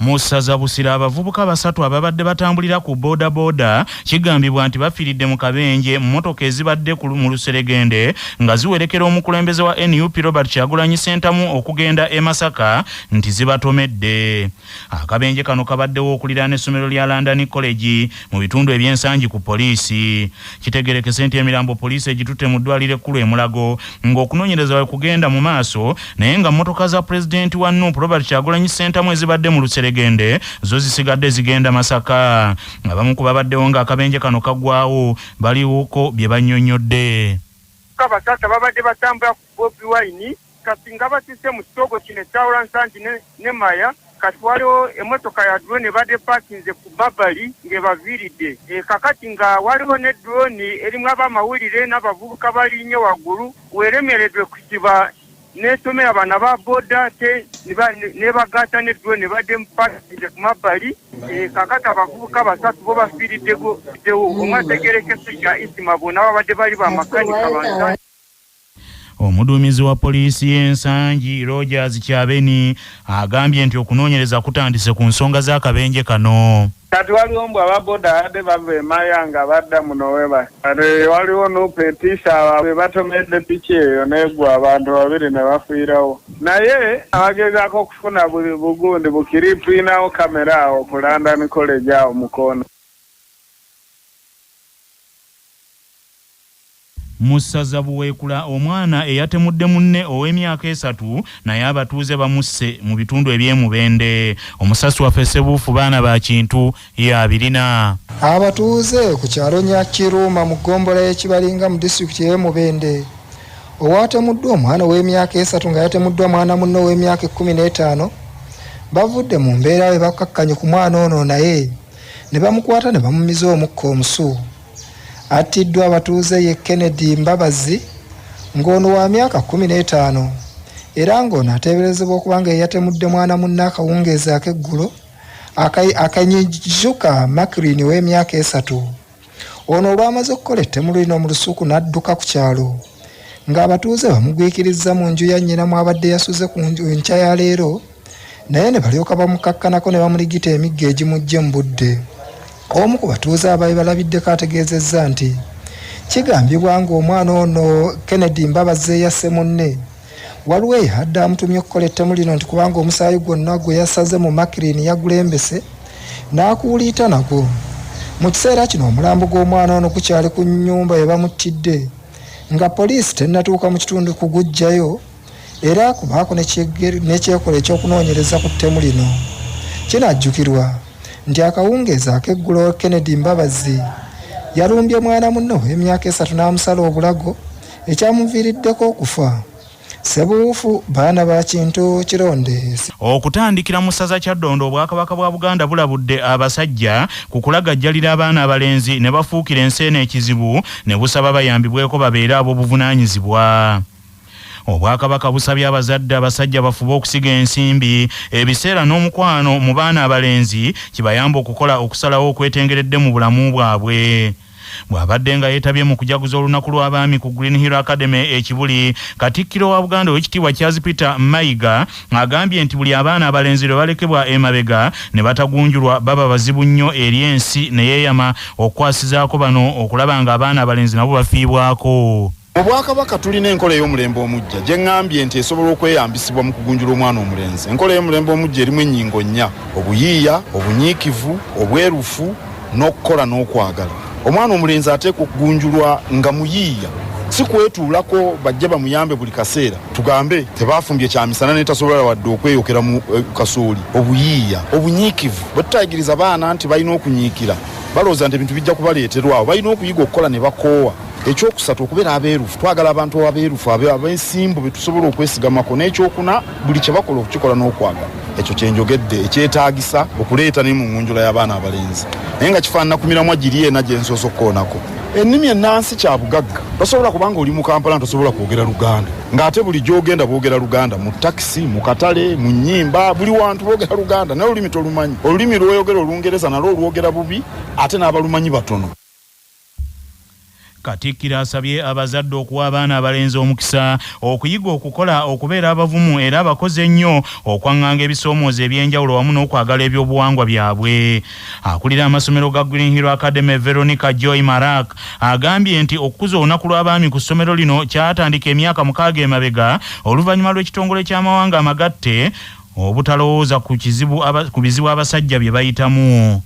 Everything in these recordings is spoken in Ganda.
Mu ssaza Busiro abavubuka basatu ababadde batambulira ku bodaboda kigambibwa nti bafiiridde mu kabenje mmotoka ezibadde mu luseregende nga ziwerekera omukulembeze wa nup Robert Kyagulanyi Ssentamu okugenda e Masaka nti zibatomedde. Akabenje kano kabaddewo okuliraana essomero lya London College mu bitundu eby'e Nsangi ku poliisi. Kitegeerekese nti emirambo poliisi egitutte mu ddwaliro ekkulu e Mulago ng'okunoonyereza bwe kugenda mu maaso naye nga mmotoka za pulezidenti wa nup Robert Kyagulanyi Ssentamu ezibadde mu luseregende zo zisigadde zigenda Masaka. Abamu ku babaddewo ng'akabenje kano kagwawo baliwoko bye bannyonnyodde. Abasatu ababadde batambula ku Bobi Wine kati nga batuuse mu kitoogo kino ekyawula Nsangi ne Maya kati waliwo emmotoka ya drone ebadde epakinze ku mabbali ng'ebaviiridde. Kakati nga waliwo ne drone erimu abamawulire n'abavubuka balinnye waggulu weeremeredwe kusiba n'etomera bano aba boda ate n'ebagatta ne drone ebadde epakinze ku mabbali. Kakati abavubuka basatu bo bafiiriddewo omu ategeerekese nga Isma bonna babadde bali bamakanika ba Nsangi. Omuduumizi wa poliisi y'e Nsangi, Rogers Kyabeni agambye nti okunoonyereza kutandise ku nsonga z'akabenje kano. Kati waliwo mbu aba boda abadde bava e Maya nga badda muno webali. Kati waliwo nup etiisa abo bebatomedde piki eyo negwa abantu babiri nebafiirawo. Naye abagezaako okufuna bugundi bukiripu tulinawo kamera awo ku London College awo mu koona. Mu ssaza Buweekula omwana eyatemudde munne ow'emyaka esatu naye abatuuze bamusse mu bitundu eby'e Mubende. Omusasi waffe Ssebuufu Baana ba Kintu y'abirina. Abatuuze ku kyalo Nyakiruuma mu ggombolola y'e Kibalinga mu disitulikiti y'e Mubende owatemuddwa omwana ow'emyaka esatu nga yatemuddwa mwana munne ow'emyaka 15 bavudde mu mbeera bwe bakkakkanye ku mwana ono naye ne bamukwata ne bamumiza omukka omusu. Attiddwa abatuuze ye Kennedy Mbabazi ng'ono wa myaka 15 era ng'ono ateeberezebwa okuba nga yeyatemudde mwana munne akawungeezi ak'eggulo Akanyijuka Macrin ow'emyaka esatu. Ono olwamaze okukola ettemu lino mu lusuku n'adduka ku kyalo ng'abatuuze bamugwikirizza mu nju ya nnyina mw'abadde yasuze ku nkya ya leero naye ne balyoka bamukakkanako ne bamuligita emiggo egimuggye mu budde. Omu ku batuuze abaali balabiddeko ategeezezza nti kigambibwa ng'omwana ono Kennedy Mbabazi eyasse munne waliwo eyabadde amutumye okukola ettemu lino nti kubanga omusaayi gwonna gwe yasaze mu Maclean yagulembese n'akuuliita nagwo. Mu kiseera kino omulambo gw'omwana ono gukyali ku nnyumba we bamuttidde nga poliisi tennatuuka mu kitundu kuguggyayo era kubaako n'ekyekola eky'okunoonyereza ku ttemu lino. Kinajjukirwa nti akawungeezi ak'eggulo Kennedy Mbabazi yalumbye mwana munne ow'emyaka esatu n'amusala obulago ekyamuviiriddeko okufa. Ssebuwufu baana ba Kintu Kironde. Okutandikira mu ssaza Kyaddondo, Obwakabaka bwa Buganda bulabudde abasajja ku kulagajjalira abaana abalenzi ne bafuukira ensi eno ekizibu ne busaba bayambibweko babeere ab'obuvunaanyizibwa. Obwakabaka busabye abazadde abasajja bafube okusiga ensimbi, ebiseera n'omukwano mu baana abalenzi kibayambe okukola okusalawo okwetengeredde mu bulamu bwabwe. Bw'abadde nga yeetabye mu kujaguza olunaku lw'abaami ku Green Hill Academy e Kibuli, Katikkiro wa Buganda Oweekitiibwa Charles Peter Mayiga agambye nti buli abaana abalenzi lwe balekebwa emabega ne batagunjulwa baba bazibu nnyo eri ensi ne yeeyama okukwasizaako bano okulaba ng'abaana abalenzi nabo bafiibwako. Mu Bwakabaka tulina enkola ey'omulembe omuggya gye ŋŋambye nti esobola okweyambisibwa mu kugunjula omwana omulenzi. Enkola ey'omulembe omuggya erimu ennyingo nnya, obuyiiya, obunyiikivu, obwerufu n'okukola n'okwagala. Omwana omulenzi ateekwa okugunjulwa nga muyiiya si kwetuulako bajje bamuyambe buli kaseera. Tugambe tebaafumbye kyamisana naye tasobola wadde okweyokera mu kasooli. Obuyiiya, obunyiikivu, bwe tutayigiriza baana nti balina okunyiikira balowooza nti ebintu bijja kubaleeterwa awo. Balina okuyiga okukola ne bakoowa. Ekyokusatu, okubeera abeerufu. Twagala abantu abeerufu, abeesimbu be tusobola okwesigamako. N'ekyokuna, buli kye bakola okukikola n'okwagala. Ekyo kye njogedde ekyetaagisa okuleeta ne mu ŋŋunjula y'abaana abalenzi. Naye nga kifaanana ku miramwa giri ena gye nsoose okukoonako. Ennimi ennansi kya bugagga. Tosobola kuba ng'oli mu Kampala nga tosobola kwogera Luganda, ng'ate buli gy'ogenda boogera Luganda, mu takisi, mu katale, mu nnyimba, buli wantu boogera Luganda naye olulimi tolumanyi. Olulimi lw'oyogera Olungereza nalwo olwogera bubi ate n'abalumanyi batono. Katikkiro asabye abazadde okuwa abaana abalenzi omukisa okuyiga okukola, okubeera abavumu era abakozi ennyo, okwaŋŋanga ebisoomoozo eby'enjawulo wamu n'okwagala ebyobuwangwa byabwe. Akulira amasomero ga Green Hill Academy Veronica Joy Marak agambye nti okukuza olunaku lw'abaami ku ssomero lino kyatandika emyaka 6 emabega oluvannyuma lw'ekitongole ky'amawanga amagatte obutalowooza ku bizibu abasajja bye bayitamu.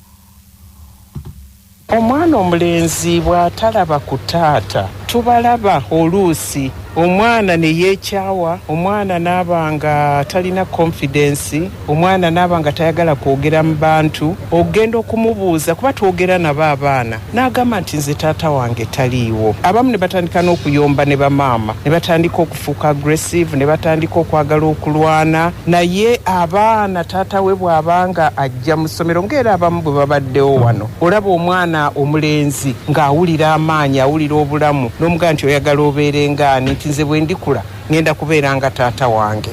Omwana omulenzi bw'atalaba ku taata tubalaba oluusi omwana ne yeekyawa, omwana n'aba nga talina confidence, omwana n'aba nga tayagala kwogera mu bantu. Ogenda okumubuuza kuba twogera nabo abaana n'agamba nti nze taata wange taliiwo. Abamu ne batandika n'okuyomba ne bamaama, ne batandika okufuuka aggressive, ne batandika okwagala okulwana. Naye abaana taata we bw'abanga ajja mu ssomero ng'era abamu bwe babaddewo wano, olaba omwana omulenzi ng'awulira amaanyi, awulira obulamu, n'omugamba nti oyagala obeere ng'ani, nti nze bwe ndikula ngenda kubeera nga taata wange.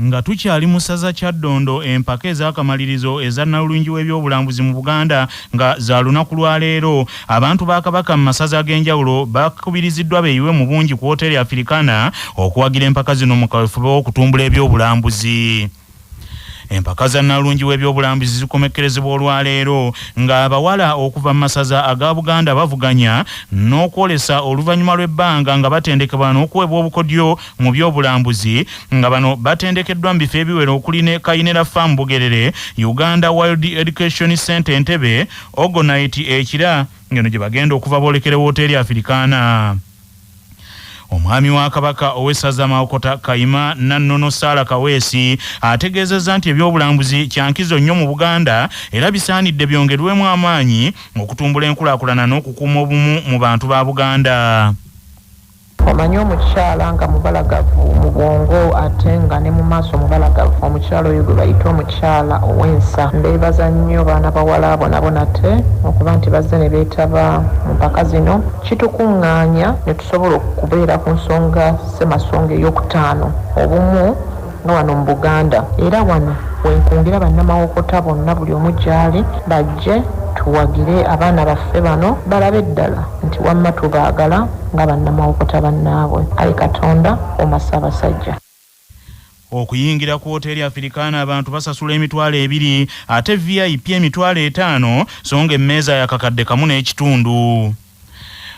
Nga tukyali mu ssaza Kyaddondo, empaka ez'akamalirizo eza nnalulungi w'ebyobulambuzi mu Buganda nga za lunaku lwa leero, abantu ba Kabaka mu masaza ag'enjawulo bakubiriziddwa beeyiwe mu bungi ku Woteeri Africana okuwagira empaka zino mu kaweefube w'okutumbula ebyobulambuzi. Empaka za nnalulungi w'ebyobulambuzi zikomekkerezebwa olwaleero ng'abawala okuva mu masaza aga Buganda bavuganya n'okwolesa oluvannyuma lw'ebbanga nga batendekebwa n'okuweebwa obukodyo mu by'obulambuzi, nga bano batendekeddwa mu bifo ebiwera okuli ne Kayinera Farm Bugerere, Uganda Wild Education Center Entebbe, Ogonite e Kira, ng'eno gye bagenda okuva boolekere wooteeri Africana. Omwami wa Kabaka ow'essaza Mawokota Kayima Nannono Sarah Kaweesi ategeezezza nti ebyobulambuzi kya nkizo nnyo mu Buganda era bisaanidde byongerwemu amaanyi okutumbula enkulaakulana n'okukuuma obumu mu bantu ba Buganda. Omanyi omukyala nga mubalagavu mu bwongo ate nga ne mu maaso mubalagavu, omukyala oyo gwe bayita omukyala ow'ensa. Mbeebaza nnyo baana bawala abo nabo nate okuba nti bazze ne beetaba mu mpaka zino. Kitukuŋŋaanya ne tusobola okubeera ku nsonga ssemasonga ey'okutaano, obumu nga wano mu Buganda. Era wano we nkungira bannamawokota bonna buli omu gy'ali bajje tuwagire abaana baffe bano balabe ddala nti wamma tubaagala nga bannamawokota bannaabwe. Ayi Katonda kuuma Ssaabasajja. Okuyingira ku woteeri Africana abantu basasula 20,000 ate VIP 50,000 so nga emmeeza ya 1,500.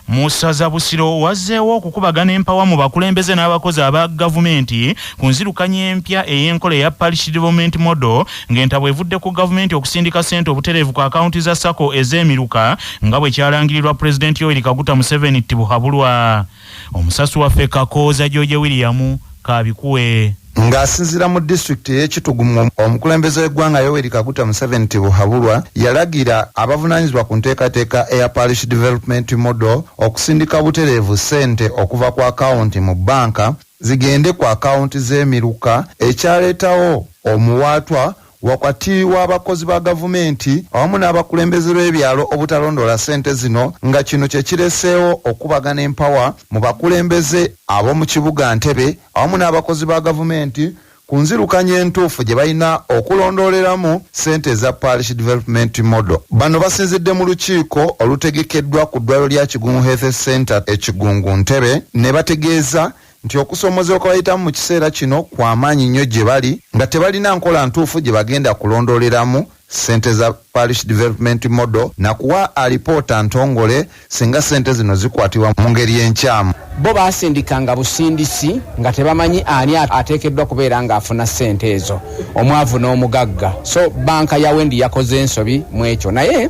Mu ssaza Busiro wazzeewo okukubagana empawa mu bakulembeze n'abakozi aba gavumenti ku nzirukanya empya ey'enkola eya Parish Development Model, ng'entabwe evudde ku gavumenti okusindika ssente obutereevu ku akawunti za SACCO ez'emiruka nga bwe kyalangirirwa Pulezidenti Yoweri Kaguta Museveni Tibuhaburwa. Omusasi waffe Kakooza George William Kabikuwe. Ng'asinziira mu disitulikiti ey'e Kitugumu, omukulembeze w'eggwanga Yoweri Kaguta Museveni Tibuhaburwa yalagira abavunaanyizibwa ku nteekateeka eya Parish Development Model okusindika butereevu ssente okuva ku akawunti mu bbanka zigende ku akawunti z'emiruka ekyaleetawo omuwaatwa wakati w'abakozi ba gavumenti awamu n'abakulembeze b'ebyalo obutalondoola ssente zino, nga kino kye kireseewo okubagana empawa mu bakulembeze ab'omu kibuga Ntebe awamu n'abakozi ba gavumenti ku nzirukanya entuufu gye balina okulondooleramu ssente eza Parish Development Model. Bano basinzidde mu lukiiko olutegekeddwa ku ddwaliro lya Kigungu Health Centre e Kigungu Ntebe ne bategeeza nti okusoomozebwa kwe bayitamu mu kiseera kino kwa maanyi nnyo gye bali nga tebalina nkola ntuufu gye bagenda kulondooleramu ssente za Parish Development Model na kuwa alipoota ntongole singa ssente zino zikwatibwa mu ngeri enkyamu. Bo baasindikanga busindisi nga tebamanyi ani ateekeddwa kubeera ng'afuna ssente ezo, omwavu n'omugagga. So bbanka ya Wendi yakoze ensobi mu ekyo, naye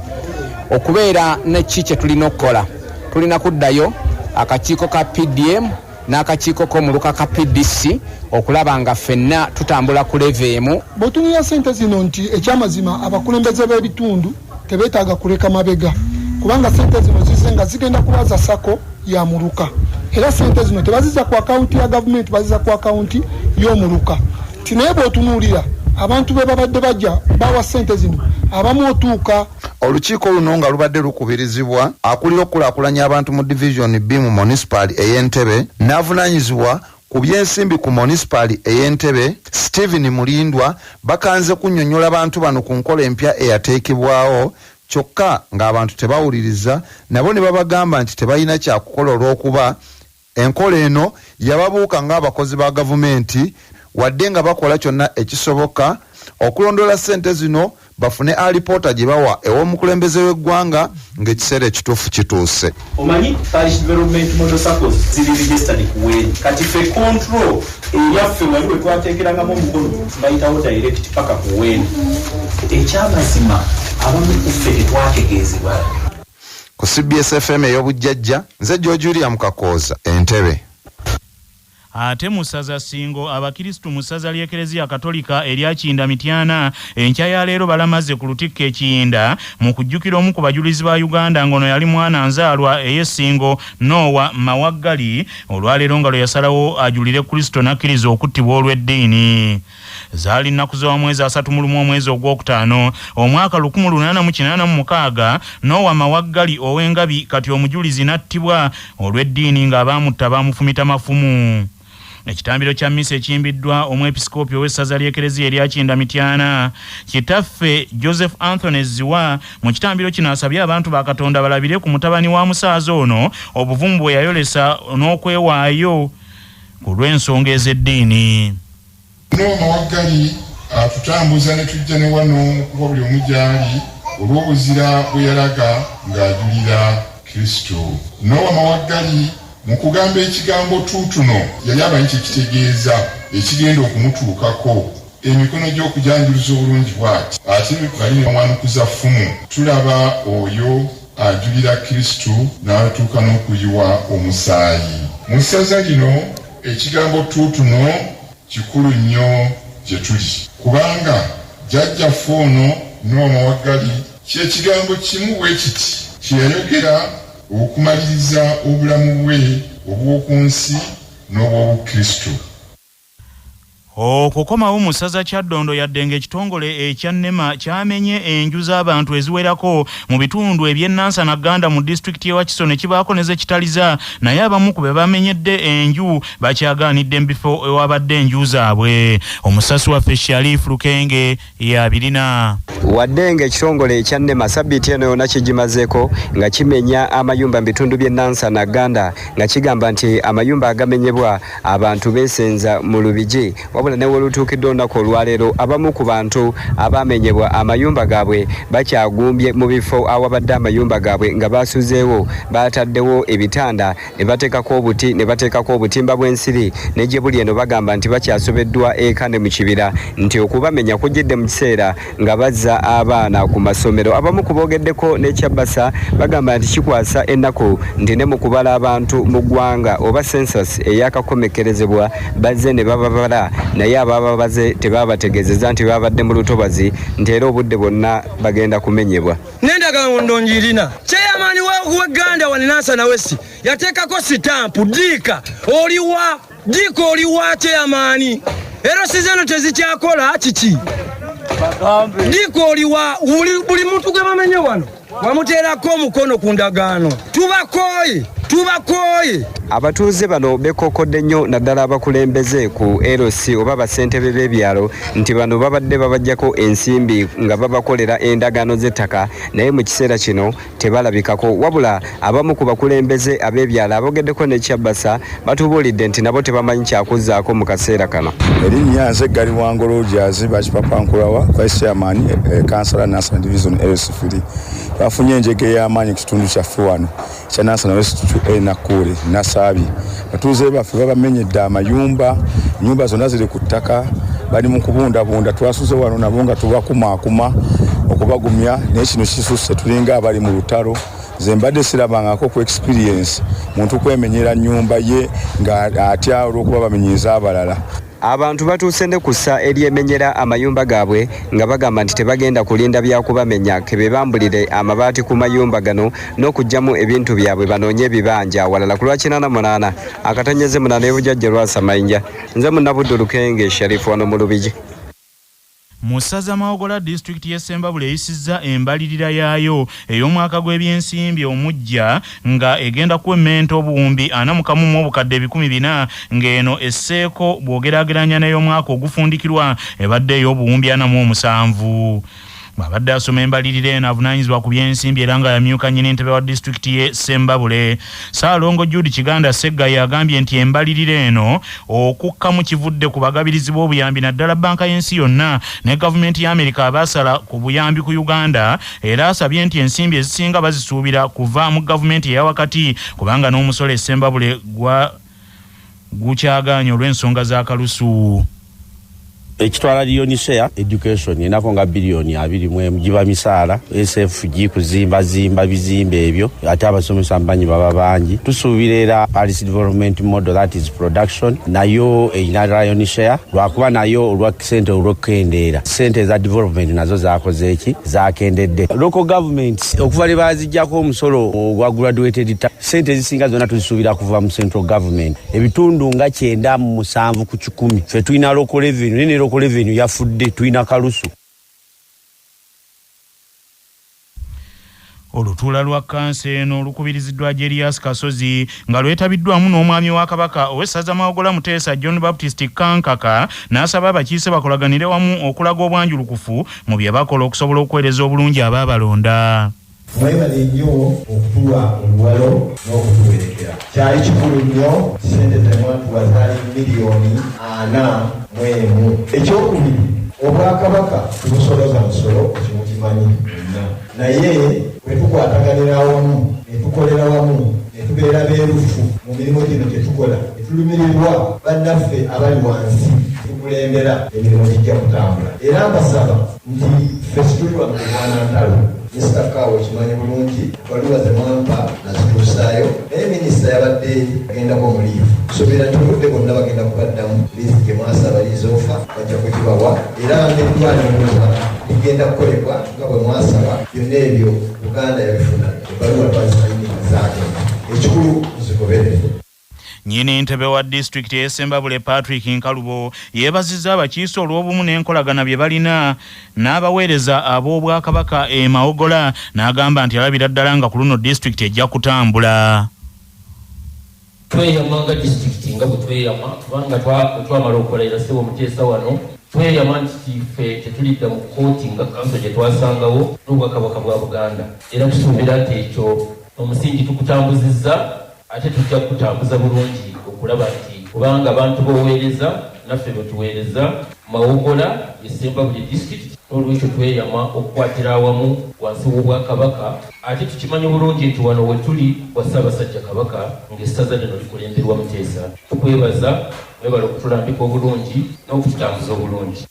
okubeera ne ki kye tulina okukola, tulina kuddayo akakiiko ka PDM n'akakiiko k'omuluka ka PDC okulaba nga ffenna tutambula ku levo emu. Bw'otunuulira ssente zino nti ekyamazima abakulembeze b'ebitundu tebeetaaga kuleka mabega kubanga ssente zino zizze nga zigenda kuba za SACCO ya muluka, era ssente zino tebazizza ku akawunti ya gavumenti, bazizza ku akawunti y'omuluka. Nti naye bw'otunuulira abantu be babadde bajja bawa ssente zino abamu otuuka. Olukiiko luno nga lubadde lukubirizibwa akulira okukulaakulanya abantu mu Division B mu Monisipaali ey'e Ntebe n'avunaanyizibwa ku by'ensimbi ku Monisipaali ey'e Ntebe, Stephen Mulindwa, bakanze kunnyonnyola bantu bano ku nkola empya eyateekebwawo Kyokka ng'abantu tebawuliriza, nabo ne babagamba nti tebalina kyakukola olw'okuba enkola eno yababuuka ng'abakozi ba gavumenti wadde nga bakola kyonna ekisoboka okulondoola ssente zino bafune alipoota gye bawa ew'omukulembeze w'eggwanga ng'ekiseera ekituufu kituuse. Omanyi Parish Development Model Saccos ziri registered ku Weeri, kati ffe control eyaffe wali wetwateekerangamu omukono bayitawo direct paka ku Weeri. Ekyamazima abamu ku ffe tetwategeezebwa. Ku cbs FM ey'obujjajja, nze George William Kakooza, Entebbe. Ate mu ssaza Ssingo, Abakirisitu mu ssaza ly'Ekereziya Katolika erya Kiyinda Mityana enkya ya leero balamaze ku Lutikko e Kiyinda mu kujjukira omu ku bajulizi ba Uganda ng'ono yali mwana nzaalwa ey'e Ssingo Noah Mawaggali olwaleero nga lwe yasalawo ajulire Kristo n'akkiriza okuttibwa olw'eddiini. Zaali nnaku za mwezi 31 omwezi ogwokutaano omwaka 1886 Noah Mawaggali ow'Engabi kati omujulizi n'attibwa olw'eddiini ng'abaamutta baamufumita mafumu. Ekitambiro kya mmisa ekiyimbiddwa omwepisikoopi ow'essaza ly'Ekereziya erya Kiyinda Mityana Kitaffe Joseph Anthony Zziwa mu kitambiro kino asabye abantu ba Katonda balabire ku mutabani wa musaaza ono obuvumu bwe yayolesa n'okwewaayo ku lw'ensonga ez'eddiini. Noah Mawaggali atutambuza ne tujja ne wano okuva buli omu gy'ali olw'obuzira bwe yalaga ng'ajulira Kristo. Noah Mawaggali mu kugamba ekigambo tuutuno yali amanyi kye kitegeeza ekigenda okumutuukako. Emikono gy'okujanjuluza obulungi bw'ati ate bali ne bamwanukuza ffumu. Tulaba oyo ajulira Kristo n'atuuka n'okuyiwa omusaayi. Mu ssaza lino ekigambo tuutuno kikulu nnyo gye tuli kubanga jjajjaffe ono Noah Mawaggali kye kigambo kimu bwe kiti kye yayogera okumaliriza obulamu bwe obw'oku nsi n'obw'Obukristo. Okukomawo mu ssaza Kyaddondo yadde ng'ekitongole ekya NEMA kyamenye enju z'abantu eziwerako mu bitundu eby'e Nansana Gganda mu disitulikiti y'e Wakiso ne kibaako ne ze kitaliza naye abamu ku be bamenyedde enju bakyagaanidde mu bifo ewabadde enju zaabwe. Omusasi waffe Sharif Lukenge y'abirina. Wadde ng'ekitongole ekya NEMA sabbiiti eno yonna kigimazeeko nga kimenya amayumba mu bitundu by'e Nansana Gganda nga kigamba nti amayumba agamenyebwa abantu beesenza mu Lubigi, wabula ne wolutuukidde olunaku olwaleero abamu ku bantu abaamenyebwa amayumba gaabwe bakyagumbye mu bifo awabadde amayumba gaabwe nga baasuzeewo, baataddewo ebitanda ne bateekako obuti ne bateekako obutimba bw'ensiri ne gye buli eno bagamba nti bakyasobeddwa eka ne mu kibira nti okubamenya kujjidde mu kiseera nga bazza abaana ku masomero. Abamu ku boogeddeko n'ekyabbasa bagamba nti kikwasa ennaku nti ne mu kubala abantu mu ggwanga oba census eyakakomekkerezebwa bazze ne bababala naye abababaze tebabategeezezza nti babadde mu lutobazi nti era obudde bwonna bagenda kumenyebwa. N'endagaano ngirina. Chairman w'egganda wa Nansana West yateekako sitampu diika oliwa diika oliwa chairman era sizeno tezikyakola kiki diika oliwa buli muntu gwe bamenye wano wamuteerako omukono ku ndagaano. Tubakooye, tubakooye. Abatuuze bano beekokkodde nnyo naddala abakulembeze ku LC oba bassentebe b'ebyalo nti bano babadde babaggyako ensimbi nga babakolera endagaano z'ettaka naye mu kiseera kino tebalabikako. Wabula abamu ku bakulembeze ab'ebyalo aboogeddeko ne Kyabasa batubuulidde nti nabo tebamanyi kyakuzzaako mu kaseera kano. Erinnya nze Gary Wango Rogers Bakipapankulawa, Vice Chairman, Kansala Nansana Division LC3. Twafunye enjega ey'amaanyi ku kitundu kyaffe wano ekya Nansana West 2A Nakkuule Nasaabye. Abatuuze baffe babamenyedde amayumba, ennyumba zonna ziri ku ttaka, bali mu kubundabunda. Twasuze wano nabo nga tubakumaakuma okubagumya, naye kino kisusse, tulinga abali mu lutalo. Nze mbadde sirabangako ku experience muntu kwemenyera nnyumba ye nga atya olw'okuba bamenyeza abalala. Abantu batuuse ne ku ssa eryemenyera amayumba gaabwe nga bagamba nti tebagenda kulinda bya kubamenya ke bebambulire amabaati ku mayumba gano n'okuggyamu ebintu byabwe banoonye ebibanja awalala. Ku lwa kinaana munaana akatonyeze munaana y'obujjajja Lwasa Mayinja, nze Munnabuddu Lukenge Sharifu wano mu Lubigi. Mu ssaza Mawogola disitulikiti y'e Ssembabule eyisizza embalirira yaayo ey'omwaka gw'ebyensimbi omuggya nga egenda kuwemmenta obuwumbi ana mu kamu mu obukadde ebikumi bina ng'eno esseeko bw'ogeraageranya n'ey'omwaka ogufundikirwa ebadde ey'obuwumbi ana mu omusanvu. Bw'abadde asoma embalirira eno, avunaanyizibwa ku by'ensimbi era nga yamyuka nnyini ntebe wa disitulikiti y'e Ssembabule, Ssaalongo Jude Kiganda Sseggaya, agambye nti embalirira eno okukkamu kivudde ku bagabirizi b'obuyambi naddala bbanka y'ensi yonna ne gavumenti ya Amerika abaasala ku buyambi ku Uganda, era asabye nti ensimbi ezisinga bazisuubira kuva mu gavumenti eya wakati kubanga n'omusolo e Ssembabule gwa gukyagaanye olw'ensonga z'akalusu. Ekitwala lion share education enako nga biliyoni 21 giba misaala, SFG kuzimbazimba bizimbe ebyo, ate abasomesa mbanyi baba bangi. Tusuubira era Parish Development Model, that is production, nayo erina lion share, lwakuba nayo olwa sente olw'okukendeera sente eza development nazo zakoze eki, zakendedde. Local government okuva lwe baziggyako omusolo ogwa graduated tax, sente ezisinga zonna tuzisuubira kuva mu central government. Ebitundu nga 97 ffe tulina local revenue, naye ne local revenue yafudde, tulina kalusu. Olutuula lwa kkanso eno olukubiriziddwa Jerias Kasozi nga lwetabiddwamu n'omwami wa Kabaka ow'essaza Mawogola Muteesa John Baptist Kankaka, n'asaba abakiise bakolaganire wamu okulaga obwanjulukufu mu bye bakola okusobola okuweereza obulungi abaabalonda. Mwebale nnyo okutuwa oluwalo n'okutuwerekera. Kyali kikulu nnyo. Ssente ze mwatuwa zaali 41 miliyoni. Ekyokubiri, Obwakabaka tebusolooza musolo, ekyo mukimanyi mwenna. Naye bwe tukwataganira awamu, ne tukolera wamu, ne tubeera beerufu mu mirimu gino gye tukola, ne tulumirirwa bannaffe abali wansi tukulembera, emirimu gijja kutambula. Era mbasaba nti ffe situli wano kulwana ntalo. Minisita Kaawa, okimanyi bulungi, ebbaluwa ze mwampa nazituusaayo, naye minisita yabadde agendako mu leave. Suubira nti obudde bwonna bagenda kubaddamu. Lease gye mwasaba, lease offer, bajja kugibawa, era n'eddwaliro ndowooza ligenda kukolebwa nga bwe mwasaba. Byonna ebyo Buganda yabifuna, ebbaluwa twazisayini, zaagenda. Ekikulu muzigoberere. Nnyini ntebe wa disitulikiti ey'e Ssembabule Patrick Nkalubo yeebazizza abakiise olw'obumu n'enkolagana bye balina n'abaweereza ab'Obwakabaka e Mawogola, n'agamba nti alabira ddala nga ku luno disitulikiti ejja kutambula. Tweyama nga disitulikiti nga bwe tweyama, kubanga bwe twamala okulayira, ssebo Muteesa, wano tweyama nti ffe tetulidda mu kkooti nga kanso gye twasangawo n'Obwakabaka bwa Buganda, era tusuubira nti ekyo omusingi tukutambuzizza, ate tujja kukutambuza bulungi okulaba nti kubanga abantu b'oweereza naffe betuweereza. Mawogola ye Ssembabule Disitulikiti, n'olwekyo tweyama okukwatira awamu wansi w'Obwakabaka, ate tukimanyi bulungi nti wano wetuli wa Ssaabasajja Kabaka, ng'essaza lino likulemberwa Muteesa. Tukwebaza, mwebale okutulambika obulungi n'okututambuza obulungi.